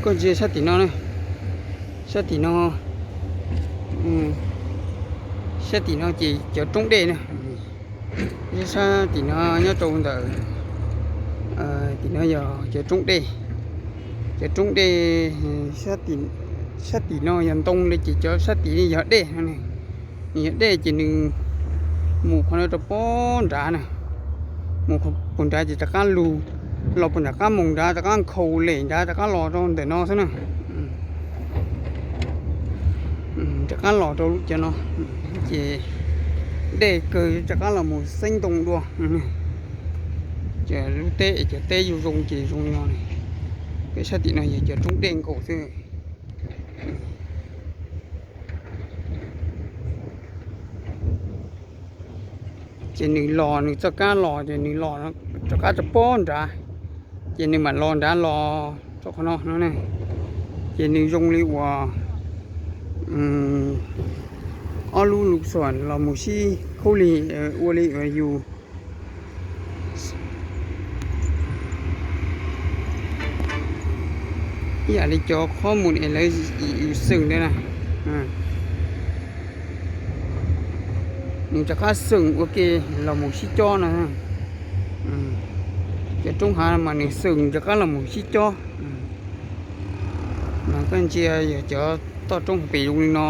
Koj ntsia sab tim no na, sab tim no, sab tim no ces cov roob dej na. Sab tim no nyob rau ntawm, tim no yog cov roob dej, cov roob dej, sab tim no yog ntoo li ces cov sab tim yog dej no. Nws yog dej ces nws mus qhov no rau pem nrad na, mus puag nrad ces rov qab lug los puag nram qab moos nrad rov qab nkhaus lem nrad rov qab los rau ntawm no xwb na. Rov qab los rau lub cov no, ces dej kawg rov qab los mus xeeb ntoo dua. Ces lub teb, cov teb yug zoo ces zoo li no. Peb sab tim no yog cov roob dej nkaus xwb. Ces nws los, nws txoj kab los ces nws los rov qab rau pem nrad, ces nws mam los nrad los rau qhov no no ne. Ces nws zoo li uas ob lub lub xom los mus sib khaub lig ua li uas yus ib yam li cov qhob mus es lawv yus xeem ntawd na. Nws rov qab xeem ua ke los mus sib cob no. Cov roob hav mas nws xeem rov qab los mus sib cob. Mas koj ntsia yog cov toj roob pem zoo li no,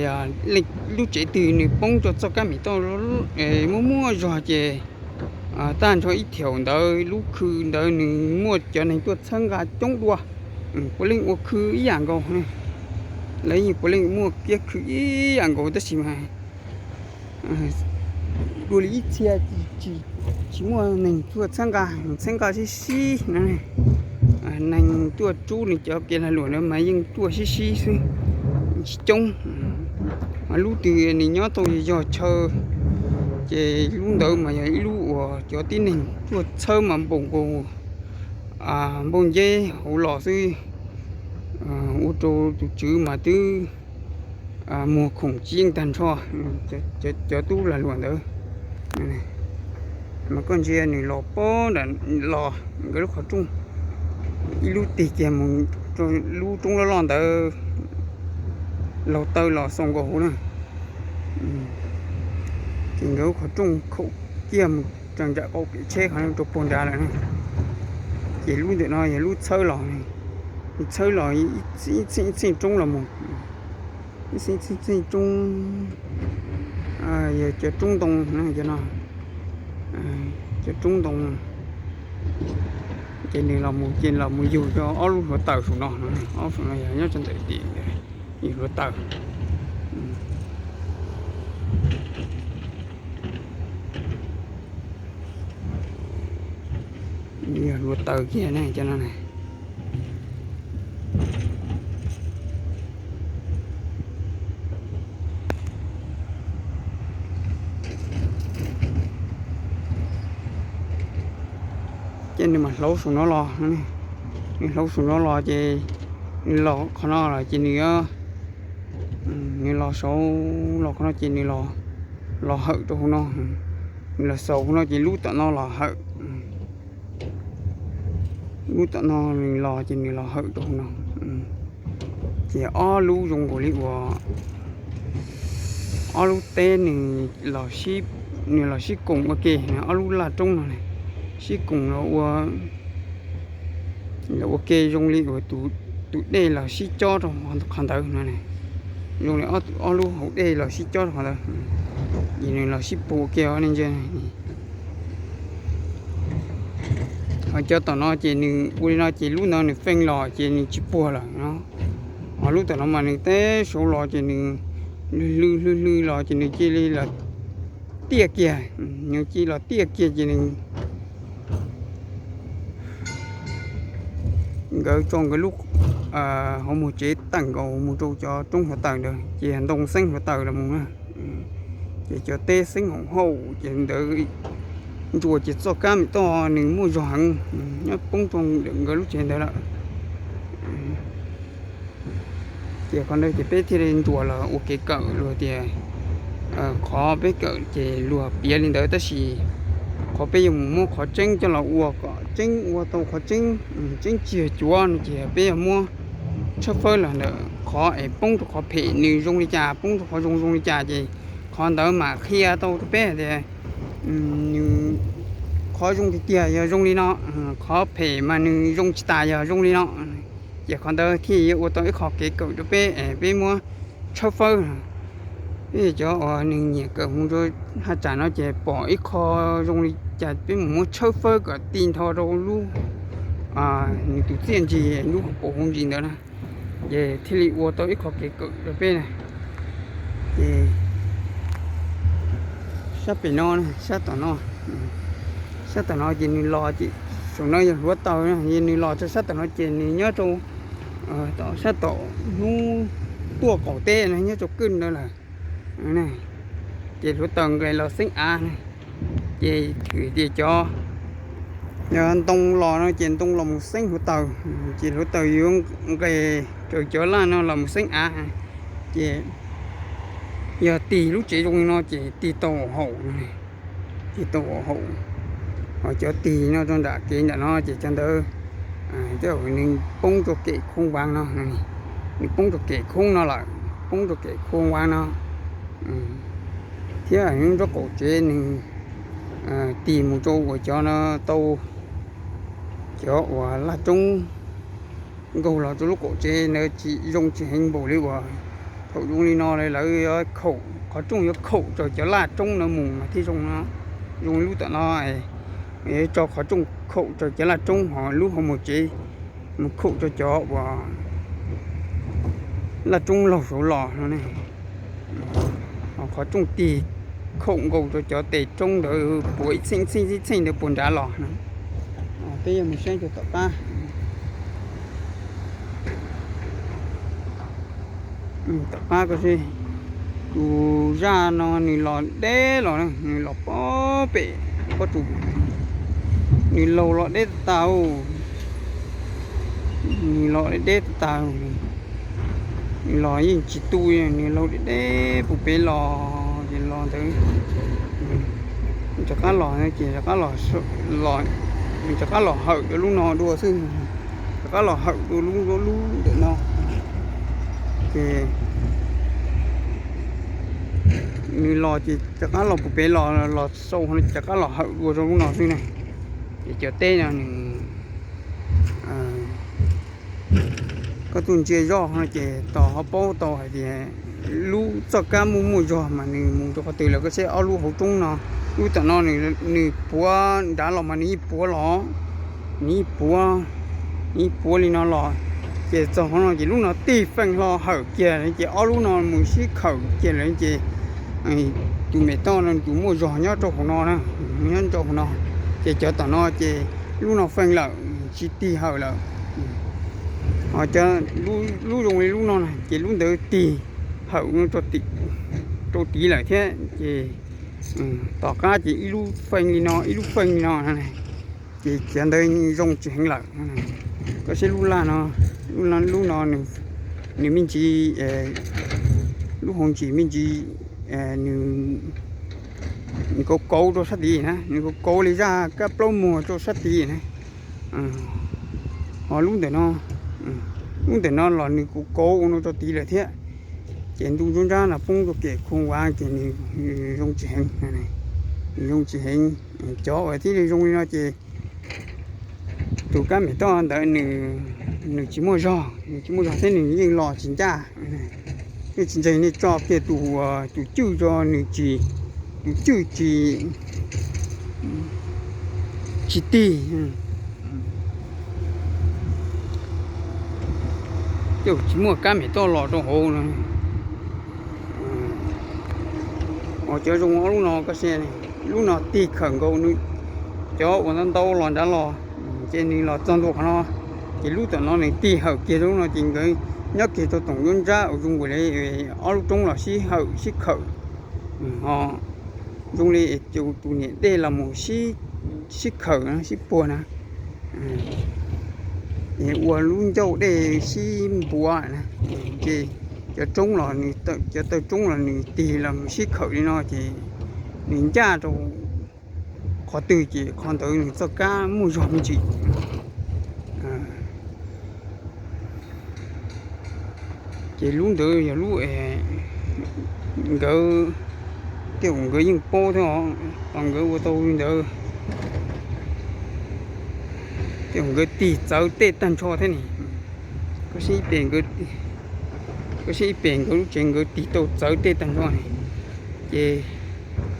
yog lub tsev twg nws poob rau txoj kab mem toj muaj muaj zog ces tag nrho ib thiaum ntawd lub khw ntawd nws muaj cov neeg tuaj txhawb nqa coob dua. Puav leej ua khw ib yam nkaus, lawv yeej puav leej muaj kiab khw ib yam nkaus tab sis mas dua li ib txhia tsis muaj neeg tuaj txhawb nqa, txhawb nqa sib sib no. Neeg tuaj rub nws cov kev lag luam ntawd mas yeej tuaj sib sib xwb, tsis coob. Mas lub twg nws nyob tau yog chaw, ces lub ntawd mas yog ib lub uas cov tib neeg tuaj txhawb mas npaum nkaus npauj nceb hauv los xwb, ua rau tus tswv mas twb muag khoom tsis yeej tag nrho. Cov tub lag luam ntawd, mas koj ntsia nws los pem nram los nkawd lub qhov rooj, ib lub tig kiag mus rau lub roob loj loj ntawd, laug taw los xaus nkaus hauv na. Ces nkawd lub qhov rooj khaum kiag mus rau nram qau kev tsheb qhov rau puag nrad lawm na. Ces lub ntawm no yog lub txhawb los, txhawb los ib txheej ib txheej roob los mus, ib txheej ib txheej roob, yog cov roob ntoo no, cov roob ntoo. Ces nws los mus ces los mus yug rau ob lub hluav taws saum no, ob saum no yog nyob rau ntawm tim yug hluav taws. Yog hluav taws kiag ne cov no ne. Ces nws mam hlauv saum no los, nws hlauv saum no los ces nws los qhov no los ces nws, nws los saud los qhov no ces nws los hawm rau hauv no. Nws los xaus hauv no ces lub tom no los hawm. Lub tom no nws los ces nws los hawm rau hauv no. Ces ob lub zoo nkaus li uas ob lub teb nws los sib koom ua ke, ob lub laj roob no sib koom los ua, los ua ke zoo li uas tus dej los sib cob rau qhov ntawd no, zoo li ob lub hauv dej los sib cob rau qhov ntawd. Ces nws los sib puag ua ke os ne ntsia. Ho cov tom no ces nws ua li no ces lub ntawd nws feej los ces nws tsis puag lawm no. Ho lub tom no mas nws teb saud los ces nws hlwj hlwj hlwj los ces nws cia li los tiaj kiag, nws cia li los tiaj kiag ces nws, nkawd tso nkawd lub hauv muag tsev tawm nkaus mus rau cov roob hluav taws ntawd ces ntoo xeeb hluav taws los mus na. Ces cov teb xeeb hauv hauj ces ntawd ntsuas ces txoj kab mem toj nws muaj zog heev, nyob poob rau nkawd lub tsev ntawd lawm. Ces qhov ntawd ces peb thiaj li ntsuas los ua kev kawm luag tias, qhov peb kawm ces luag piav li ntawd tab sis qhov peb yuav mus muab qhov tseeb coj los ua kom tseeb, ua tau qhov tseeb, tseeb tsis yog cuav no ces peb yog muab tshawb fawb los ntawm qhov es poob rau qhov phem nws zoo li cas, poob rau qhov zoo zoo li cas ces qhov ntawd mam qhia tau rau peb tias nws qhov zoo tiag tiag yog zoo li no, qhov phem mas nws zoo tsis tas yog zoo li no. Ces qhov ntawd thiaj yuav ua tau ib qho kev kawm rau peb es peb muab tshawb fawb. Peb cov uas nws nyiam kawm mus rau haj tsam no ces pom ib qho zoo li cas peb mus muab tshawb fawb kom ti nrho rau lub nws tus txiaj ntsig lub hauv paus hauv ntsis ntawd na, ces thiaj li ua tau ib qho kev kawm rau peb na. Ces sab pem no, sab tom no, sab tom no ces nws los ces saum no yog hluav taws, nws los rau sab tom no ces nws nyob rau tom sab tom hnub tuaj qaum teb no nyob rau kwj ntawd lawm. Ces hluav taws nqes los xeeb av na, ces tias cov ntoo los no ces ntoo los mus xeeb hluav taws, ces hluav taws yuav nqes raws cov laj no los mus xeeb av. Ces yog tig lub tsev zoo li no ces tig tau haum, tig tau haum. Ho cov tig no rau nram kev nram no ces cov ntawd nws poob rau kem khoo vav no, nws poob rau kem khoo no lawm, poob rau kem khoo vav no. Thiab nyob rau qaum tsev nws tig mus rau uas cov no tau, cov uas laj roob nkaug los rau lub qaum tsev ntawd tsis zoo tsis heev npaum li uas thaum zoo li no lawv khaum, qhov rooj yuav khaum rau cov laj roob ntawd mus mas thiaj zoo no. Zoo li lub tom no, yuav tso qhov rooj khaum rau cov laj roob ho lub hauv mus tsev mus khaum rau cov uas laj roob laug saud los no ne. Ho qhov rooj tig khaum nkaus rau cov tes roob ntawd puas ib txheej txheej ib txheej ntawd puas nrad los no. Peb yuav mus saib rau tom qab. Tom qab ko, tus zaj no nws los deb los, nws los pob pem pob tsuas, nws laug los deb tas, nws los deb deb tas. Nws los yeej tsis tu, nws laug deb deb puag pem los ces los ntawd, rov qab los ces rov qab los, rov qab los hawm rau lub no dua xwb, rov qab los hawm dua lub, lub ntawm no. Ces nws los ces rov qab los puag pem los, los xau rov qab los hawm dua rau lub no xwb ne. Ces cov teb no nws, koj tuaj ntsia zoj no ces tos ho paub tau hais tias lub txoj kab muaj muaj zog mas nws mus rau qhov twg lawm. Koj saib ob lub hauv roob no, lub tom no nws puav nrad los mas nws yeej puav los, nws yeej puav, nws yeej puav li no los. Ces txog qhov no ces lub no tig feej hlo hawm kiag ces ob lub no mus sib khawm kiag lawm ces tus mem toj no tus muaj zog nyob rau hauv no na, nyob rau hauv no. Ces cov tom no ces lub no feej lawm, tsis tig hawm lawm. Ho cov, lub zoo li lub no na ces lub ntawd tig hawm rau tid lawm thiab ces tom qab ces ib lub feej li no ib lub feej li no. Ces cov ntawd zoo tsis heev lawm. Koj saib lub laj no, lub no nws me ntsis, lub hauv ntsis me ntsis, nws kauv kauv rau sab tid na, nws kauv kauv li zaj kab plaub muag rau sab tid na. Ho lub ntawm no, lub ntawm no los nws kauv kauv ua no rau tid lawm thiab. Ces ntu nruab nrab no poob rau kem khoo vav ces nws zoo tsis heev, nws zoo tsis heev. Cov uas thiaj li zoo li no ces tus kab mem toj ntawd nws tsis muaj zog, nws tsis muaj zog thiab nws yeej los tsis ncaj. Nej tsis ntseeg nej tso kiag tus, tus cwj tso nws tsis, tus cwj tsis, tsis tig, ces tsis muaj kab mem toj los rau hauv no. Ho cov zoo ob lub no koj saib, lub no tig khawm nkaus, cov uas ntau ntau los nrad los, ces nws los txog ntua qhov no, ces lub tom no nws tig hawm kiag rau lub no ces nkawd nyob kiag rau tom nruab nrab uas zoo nkaus li ob lub roob los sib hawm sib khawm. Ho zoo li tus niam dej los mus sib khawm sib puag na, ua lub ncauj dej sib npuav na. Ces cov roob los, cov taw roob los nws tig los mus sib khawm li no ces nws ncaj rau qhov twg ces qhov ntawd nws txoj kab muaj zog me ntsis. Ces lub ntawd yog lub nkawd, tej zaum nkawd yeej paub thiab os, nkawd ua tau li ntawd, tej zaum nkawd tig txawv tej tag nrho thiab ne. Koj saib ib pem nkawd lub tsev nkawd tig tau txawv tej tag nrho ne. Ces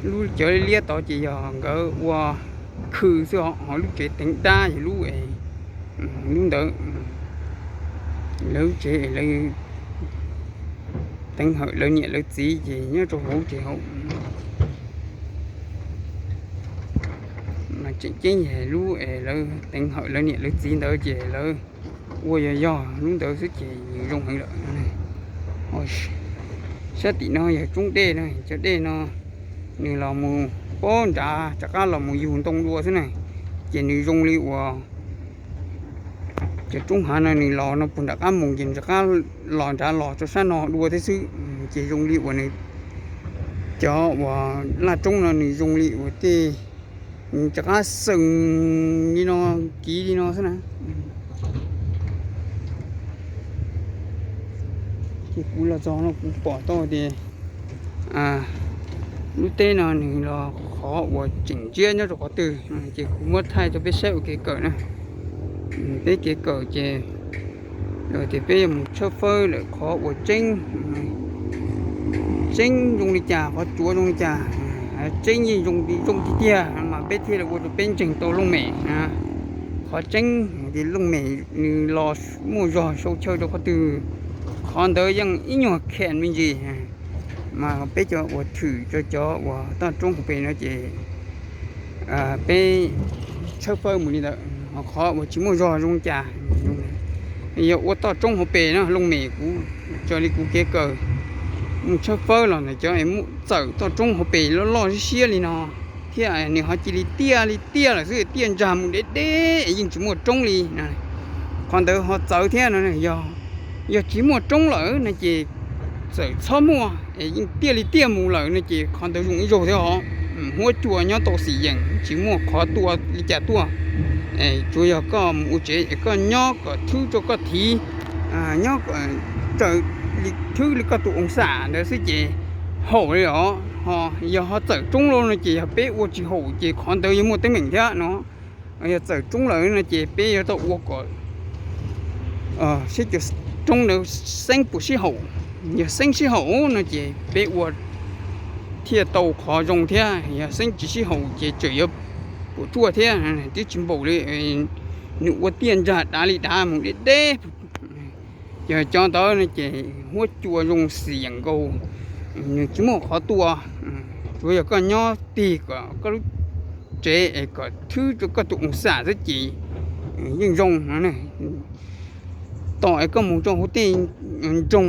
lub cov liab tod ces yog nkawd ua khw xwb os, ho lub tsev teev dab yog lub, lub ntawd, lawv lub tsev lawv teev hawm lawv niam lawv txiv ces nyob rau hauv tsev hauv. Mas tseem ceeb yog lub es lawv teev hawm lawv niam lawv txiv ntawd ces lawv ua yog yog lub ntawd xwb ces nws zoo heev lawm. Sab tim no yog tsoob dej na, cov dej no nws los mus pob nrad rov qab los mus yug ntoo dua xwb na. Ces nws zoo li uas cov roob hav no nws los no puag nram qab moos ces nws rov qab los nrad los rau sab no dua thiab xwb. Ces zoo li uas nws, cov uas laj roob no nws zoo li uas tej, nws rov qab xeem li no, kiv li no xwb na. Ces kuv los txog no kuv pom tau tias lub teb no nws los qhov uas tseem ntsiab nyob rau qhov twg, ces kuv muab thaij rau peb saib ua kev kawm na. Peb kev kawm ces tias peb yuav mus tshawb fawb lawm qhov uas tseeb, tseeb zoo li cas, qhov tsuav zoo li cas, tseeb yeej zoo tiag tiag mas peb thiaj li ua rau peb ntseeg tau looj mem. Qhov tseeb ces looj mem nws los muaj zog sau chaw rau qhov twg, qhov ntawd yeej ib nyuag khees me ntsis. Mas peb cov uas thwm rau cov uas toj roob hauv pes no ces peb tshawb fawb mus li ntawd, ho qhov uas tsis muaj zog zoo li cas, yog ua toj roob hauv pes no looj mem kuv, raws li kuv kev kawm, mus tshawb fawb los ntawm cov es muaj txawm toj roob hauv pes loj loj siab siab li no, thiab nws ho cia li tiaj li tiaj lawm xwb, tiaj ntsag mus deb deb es yeej tsis muaj roob li. Qhov ntawd ho txawv thiab no, yog, yog tsis muaj roob lawm no ces txawm txhob muaj es yeej tiaj li tiaj mus lawm no ces qhov ntawd zoo ib zaug thiab os. Huab cua nyob tau xim yeem tsis muaj qhov tua li cas tuaj, tsuav yog koj mus ua tsev es koj nyob kom thwb rau koj thiv, nyob kom raws li, thwb li koj tus oo xam ntawd xwb ces haum li os. Ho yog ho txawm roob lawm no ces yog peb ua tsis haum ces qhov ntawd yuav muaj teeb meem thiab no. Yog txawm roob lawm no ces peb yuav tau ua kom saib cov roob ntawd xeeb puas sib haum. Yog xeeb sib haum no ces peb ua thiaj tau qhov zoo thiab, yog xeeb tsis sib haum ces tseem yuav puas tsuaj thiab, twb tsis npaum li nws ua tiaj ntsag dav li dav mus deb deb. Yog cov ntawd no ces huab cua zoo xim yeem nkaus, nws tsis muaj qhov tua, tsuav yog koj nyob tig kom koj lub tsev es kom thwb rau koj tus oo xam xwb ces yeej zoo. Tom es koj mus rau hauv tej nroog,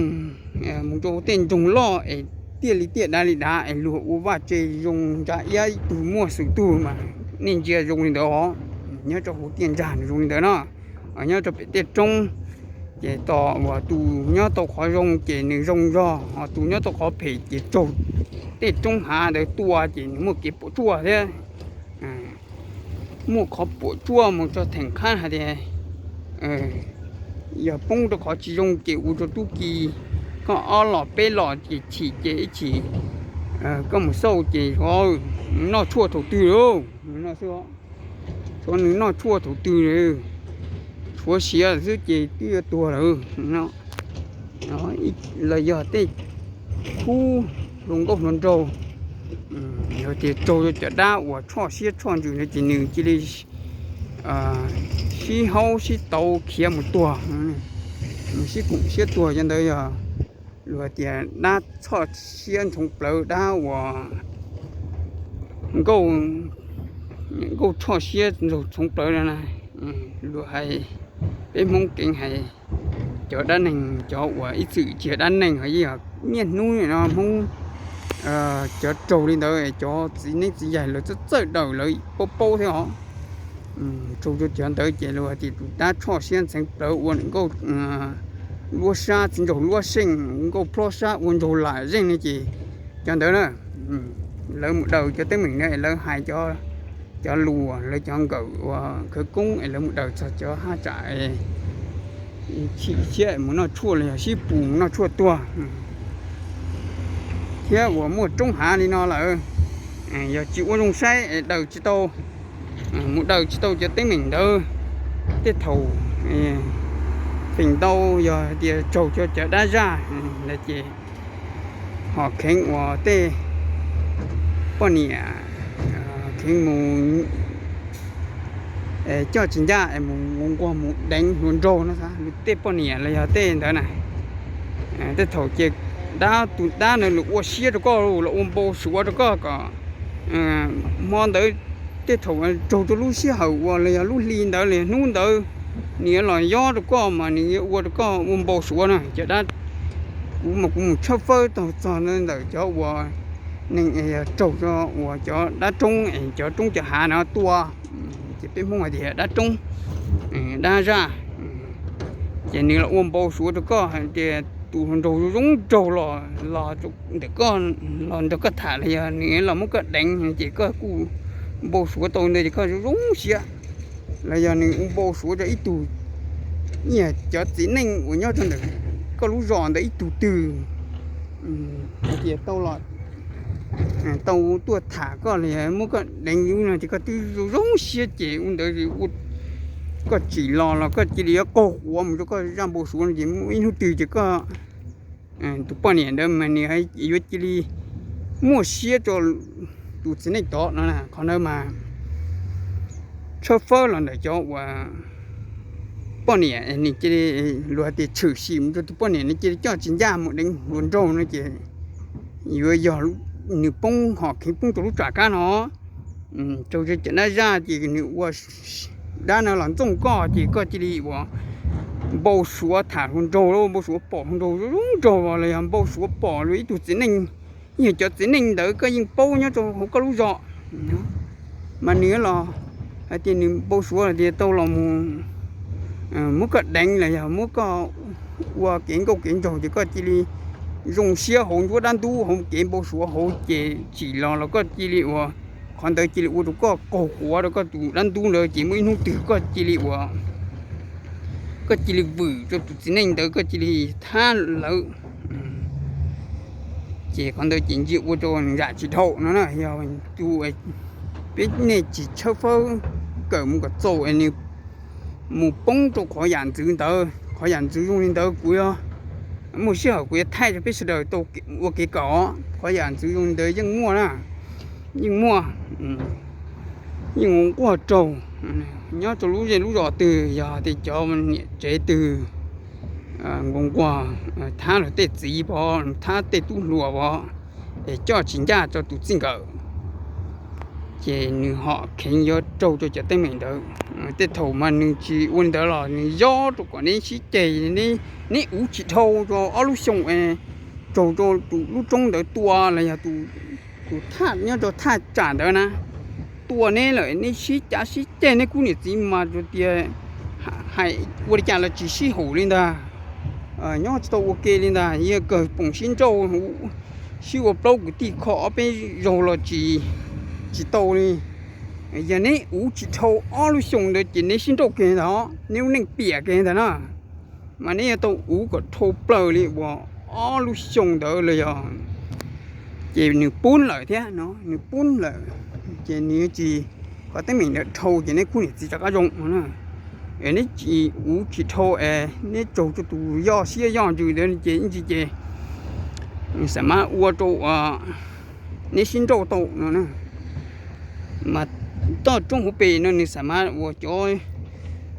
mus rau hauv tej nroog loj es tiaj li tiaj dav li dav es luag ua vaj tse zoo ntsa iab ib tug muaj xus tug mas nej ntsia zoo li ntawd os. Nyob rau hauv tiaj ntsag nws zoo li ntawd no, nyob rau pem tej roob ces tos uas tus nyob tau qhov zoo ces nws zoo zog, ho tus nyob tau qhov phem ces raug tej roob hav ntawd tua ces nws muaj kev puas tsuaj thiab. Muaj qhov puas tsuaj mus txog theem qhab hais tias yog poob rau qhov tsis zoo ces ua rau tub ki koj ob los peb los ces chim ces ib chim koj mus xauj ces noj tshuaj thaum twg lawm. Tshuav nws noj tshuaj thaum twg, tshuav siav xwb ces twb yuav tuag lawm. Los yog tej khub hluas nkauj hluas nraug, yog tias raug cov dab uas tshoj siab tshoj ntsws no ces nws cia li sib haub sib tauv khiav mus tuag, sib koom siab tuag. Cov ntawd yog luag tias dab tshoj siab ntxhov plawv, dab uas nkauj, nkauj tshoj siab ntxhov plawv no na. Luag hais, peb Hmoob keev hais, cov dab neeg, cov uas ib txwm tsis yog dab neeg ho yeej yog niaj hnub no Hmoob, cov raug li ntawd cov txiv neeb txiv yaig lawv txawj txawj daws lawv paub paub thiab os. Raug rau cov ntawd ces luag tias tus dab tshoj siab ntxhov plawv ua nkauj luab sab txiv nraug luab seej, nkauj plhob sab ua nraug lam zeej no ces cov ntawd na, lawv mus daws cov teeb meem na, lawv hais cov cov luas, lawv cov nkawm uas khawv koob es lawv mus daws txog cov haj tsam chim siab mus noj tshuaj los yog sib pus mus noj tshuaj tuag, thiab uas muaj roob hav li no lawm, yog tsis ua zoo saib es daws tsis tau, mus daws tsis tau cov teeb meem ntawd. Tej thaum feem ntau yog tias raug cov dab zaj ntawd ces ho kheev uas tej poj niam kheev mus coj tsis ncaj es mus nquag mus deev hluas nraug no, tej poj niam los yog tej ntawd na. Tej thaum ces dab, tus dab na nws ua siab rau koj los ua npau suav rau koj kom hmo ntawd, tej thaum raug rau lub sij hawm uas los yog lub hli ntawd los yog hnub ntawd nws yuav los yob rau koj mas nws yuav ua rau koj ua npau suav na. Cov dab, kuv mas kuv mus tshawb fawb tau txog ntawm cov uas neeg yog raug uas cov dab roob es cov roob cov hav no tua, ces peb Hmoob hais tias dab roob, dab zaj, ces nws los ua npau suav rau koj hais tias tus hluas nraug zoo zoo nraug los, los ntawm koj, los nrog koj tham los yog nws los muab koj deev ces koj kuj npau suav tau ntawd ces koj zoo zoo siab. Los yog nws ua npau suav rau ib tug, cov txiv neej uas nyob rau ntawm koj lub zos ntawd ib tug twg, hais tias tau los, tau tuaj tham koj los yog muab koj deev no ces koj twb zoo zoo siab ces ua ntawd, koj tsim los los koj cia li yuav qaug quav mus rau koj zaj npau suav no ces muaj ib hnub twg ces koj, tus poj niam ntawd mas nws yuav cia li muaj siab rau tus txiv neej tod no. Qhov ntawd mas tshawb fawb los ntawm cov uas poj niam nws cia li, luag hais tias tshwm sim mus rau tus poj niam nws cia li coj tsis ncaj mus deev hluas nraug no ces yuav yog nws poob ho kheev poob rau lub tsam kab no. Raug cov dab zaj ces nws ua dab no los ntxooj koj ces koj cia li uas npau suav tham hluas nraug, npau suav pom hluas nraug zoo nraug los yog npau suav pom luag ib tug txiv neej, yeej cov txiv neej ntawd koj yeej paub nyob rau hauv koj lub zos, mas nws los hais tias nws npau suav hais tias tau los mus muab koj deev los yog muab koj ua kev nkauj kev nraug ces koj cia li zoo siab hauv ncuab dab ntub hauv kev npau suav hauv ces tsim los los koj cia li uas, qhov ntawd cia li ua rau koj qaug quav rau koj tus dab ntub ntawd ces muaj ib hnub twg koj cia li uas, koj cia li vwm rau tus txiv neej ntawd koj cia li thab lawv, ces qhov ntawd ces ntsia ua rau zam tsis dhau no na. Yog tus peb nej tsis tshawb fawb kawm mus kom txaus es nws mus poob rau qhov yam ntxwv ntawd, qhov yam ntxwv zoo li ntawd kuv yuav muaj sij hawm kuv yuav thaij rau peb sawv daws tau ua kev kawm. Qhov yam ntxwv zoo li ntawd yeej muaj na, yeej muaj, yeej ua nquag raug nyob rau lub zej lub zos twg, yog tias cov niam tsev twg nquag nquag thab luag tej txiv pov, thab tej tub hluas pov, es coj tsis ncaj rau tus txij nkawm, ces nws ho kheev yuav raug rau cov teeb meem ntawd. Tej thaum mas nws tsis ua li ntawd los nws yob rau kom neb sib ceg, neb uv tsis dhau rau ob lub xyoo es raug rau tus lub roob ntawd tua los yog tus thaj nyob rau thaj tsam ntawd na, tua neb lawm neb sib cav sib ceg neb khub niam txiv mas tias hais ua li cas los tsis sib haum li ntag, nyob tsis tau ua ke li ntag, yog kawg poom sib nrauj, sib ua plaub kwv tij kho ob peb zaug los tsis, tsis tau li. Yog neb uv tsis dhau ob lub xyoo ntawd ces neb sib nrauj kiag ntag, neb lub neej piam kiag ntag na. Mas neb yuav tau uv kom dhau plaws li uas ob lub xyoo ntawd los yog, ces nws pub lawm thiab no, nws pub lawm, ces nws yuav tsis, qhov teeb meem ntawd dhau ces neb khub niam txiv rov qab zoo no na. Es neb tsis uv tsis dhau es neb raug rau tus yoj siab yoj ntsws ntawd ces ib ntsis ces xam mab ua rau uas neb sib nrauj tau no na. Mas toj roob hauv pes no nws xam mab uas cov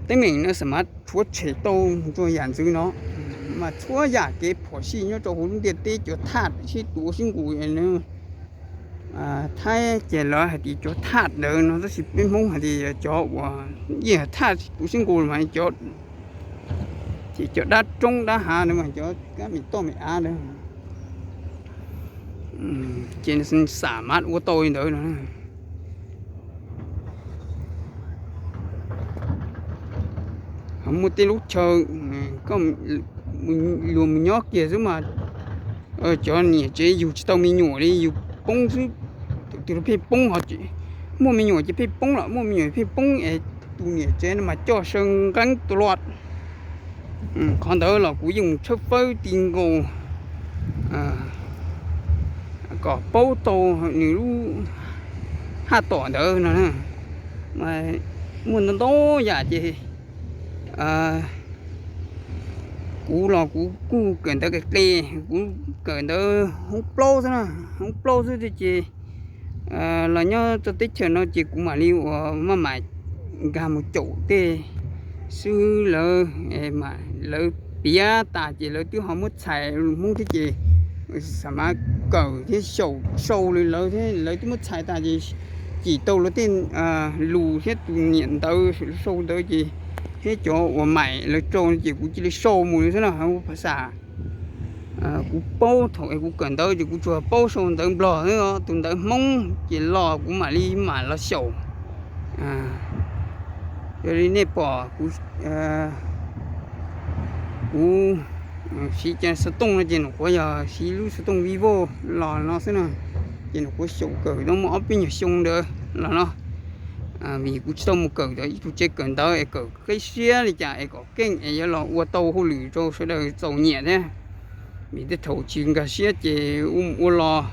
teeb meem no xam mab tshuav tshem tau rau yam ntxwv no. Mas txhua yam kev phom sij nyob rau hauv lub ntiaj teb cov thaj sib tuav sib nqus, Thaib ces lawv hais tias cov thaj ntawd no, tab sis peb Hmoob hais tias cov uas yeej thaj sib tuav sib nqus mas cov, ces cov dab roob dab hav ntawd mas cov kab me toj me av ntawd, ces xam mab ua tau li ntawd no. Ho muaj tej lub chaw koj luag mus nyob kiag xwb mas cov niam tsev yug tsis tau me nyuam li, yug poob xwb, tus twg los pheej poob ho, Muaj me nyuam ces pheej poob los muaj me nyuam pheej poob es tus niam tsev no mas coj saw nqeeb tus luaj. Qhov ntawd los kuv yeej mus tshawb fawb ti nkaus kom paub tau nws lub haj tom ntawd no. Muaj ntau ntau yam ces kuv los kuv kuj kawm ntawv qis qis, kuv kawm ntawv hoob plaub xwb na, hoob plaub xwb tiag ces los nyob rau teb chaws no ces kuv mam li uas maj mam nkag mus caum tej xwb lawv, lawv piav tas ces lawv twb ho muab txhais lus Hmoob thiab ces xa mav kawm thiab xyaum sau li lawv thiab lawv twb muab txhais tas ces cim tau lawv tej lus thiab tus niam ntawv sau ntawd ces thiab cov uas maim lawv rau ces kuv cia li sau mus li xwb na. Phas xas kuv paub thaum es kuv kawm ntawv ces kuv tsuas paub sau ntawv Nplog xwb, tus ntawv Hmoob ces los kuv mam li mam los xyaum. Yog li nej pom kuv siv cov xov tooj no ces nws qhuav yog siv lub xov tooj Vivo los no xwb na, ces nws qhuav xyaum kawm tau muaj ob peb nyuag xyoo ntawd los no. Vim kuv tsis tau mus kawm ib tug tsev kawm ntawv es kawm qib siab li cas es kom keej es yuav los ua tau hauj lwm rau sawv daws txaus nyiam thiab. Vim tej thaum tsis nkag siab ces ua mus ua los,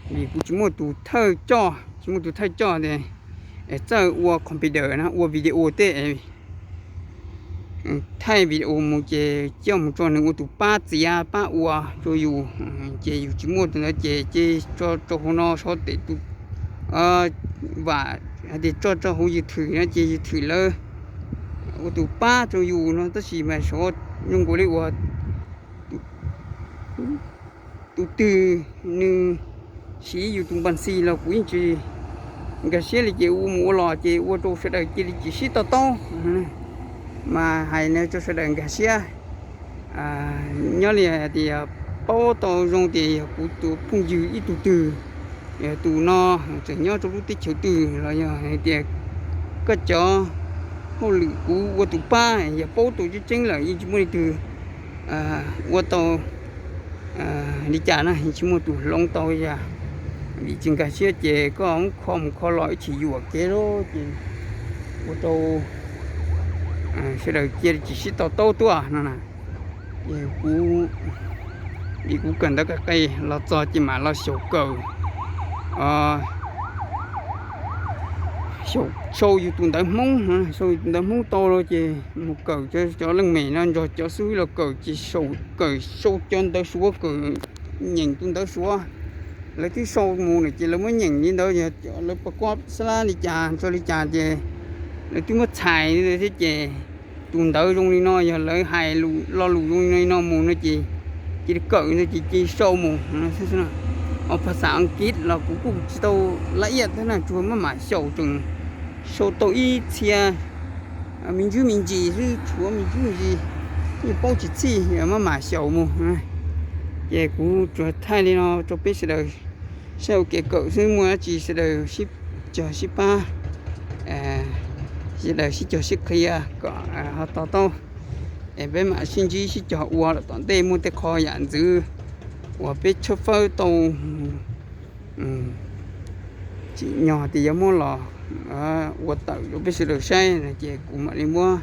vim kuv tsis muaj tus thawj coj, tsis muaj tus thawj coj tias txawj ua computer na, ua video tej thaij video mus ces coj mus rau nws ua tus pab txiav pab ua rau yus, ces yus tsis muaj tus ntawd ces ces tso rau hauv no so tes tus vam hais tias tso rau hauv YouTube no ces YouTube lawv ua tus pab rau yus no tab sis mas zoo nkaus li uas tus twg nws siv yus tus npas xis los kuv yeej tsis nkag siab li ces ua mus ua los ces ua rau sawv daws cia li tsis sib to taub. Mas hais no rau sawv daws nkag siab, nyob li hais tias paub tau zoo tias yog kuv tus phooj ywg ib tug twg, yog tus no tseem nyob rau lub teb chaws twg los yog hais tias koj cov hauj lwm kuv ua tus pab yog paub tau tseeb tseeb lawm yeej tsis muaj leej twg ua tau li cas na, yeej tsis muaj tus hloov tau yam. Vim tsis nkag siab ces koj muab kho mus kho los ib chim yuam kev lawm ces ua rau sawv daws cia li tsis sib to taub tuaj no na. Ces kuv, vim kuv kawm ntawv qis qis los txog ces mam los xyaum kawm, xyaum sau yus tus ntawv Hmoob, sau yus tus ntawv Hmoob tau lawm ces mus kawm cov leej mem no nrog cov xib hwb los kawm ces kawm sau cov ntawv Suav, kawm nyeem tus ntawv Suav. Lawv twb sau mus lawm ces lawv muab nyeem li ntawd, yog lawv pas koj xab lab li cas tso li cas ces lawv twb muab txhais li ntawd thiab ces tus ntawv zoo li no, yog lawv hais lo lus zoo li no mus no ces cia li kawm ntawd ces cia li sau mus. Ho phas xas Askiv los kuv kuj tsis tau laj iaj thiab na, tsuas maj mam xyaum tseem sau tau ib txhia me ntsis me ntsis xwb, tshuav me ntsis me ntsis, yeej paub tsis txhij, maj mam xyaum mus. Ces kuv tsuas thaij li no rau peb sawv daws saib ua kev kawm xwb, muaj dab tsi sawv daws sib cog sib pab, sawv daws sib cog sib qhia kom ho to taub, es peb mam sib ntsib sib cog ua lawm tom ntej. Muaj tej qho yam ntxwv uas peb tshawb fawb tau tsim nyog tias yuav muab los ua tawm rau peb sawv daws saib no ces kuv mam li muab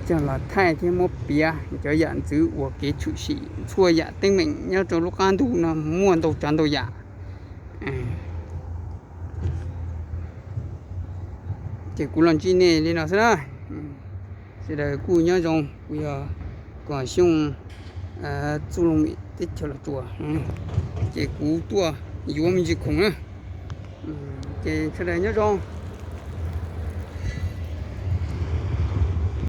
coj los thaij thiab muab piav cov yam ntxwv uas kev tshwm sim txhua yam teeb meem nyob rau lub qab ntuj no muaj ntau tsav ntau yam. Ces kuv los ntsib nej li no xwb na. Sawv daws kuj nyob zoo, kuv yog Kom Xyooj, Txuj Looj Mim teb chaws Los Tsuas. Ces kuv tuaj yuav me ntsis khoom na. Ces sawv daws nyob zoo.